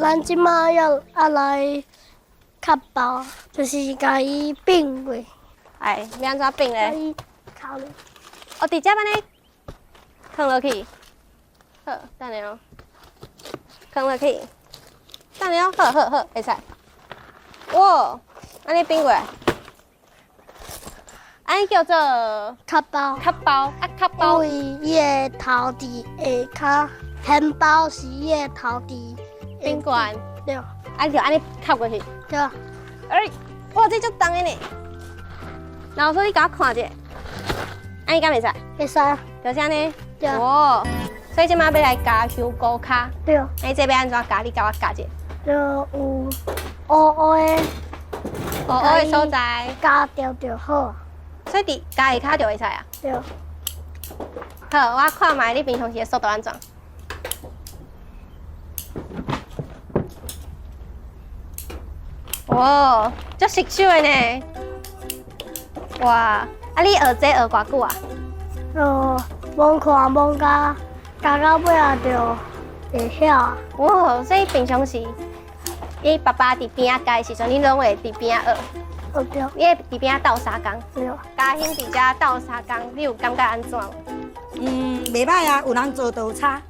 咱這馬要愛來崁包，就是共伊反過。哎，欲按怎反咧？伊剾咧。哦，直接按呢囥落去。好，等下哦。囥落去。等下哦，好好好，會使。哇，按呢反過來。按呢叫做崁包。崁包啊，崁包。因為伊的頭佇下跤，掀包是伊的頭佇頂懸。對。啊，就按呢崁過去。對。哎，哇，這足重的呢。老師，你共我看一下，按呢敢會使？會使。就是按呢。對。哦，所以這馬欲來加香菇跤。對。你這欲按怎加？你共我教一下。就有烏烏的。烏烏的所在。加著就好。所以佇加下跤就會使啊？對。好，我看覓你平常時的速度按怎？哇，足熟手的呢！哇，啊你學這學偌久啊？哦，摸看摸甲，加到尾仔就會曉。哇，所以平常時，你爸爸佇邊仔教的時陣，你攏會佇邊仔學。哦對。你會佇邊仔鬥相共。對。嘉興佇遮鬥相共，你有感覺按怎？嗯，袂䆀啊，有人做都差。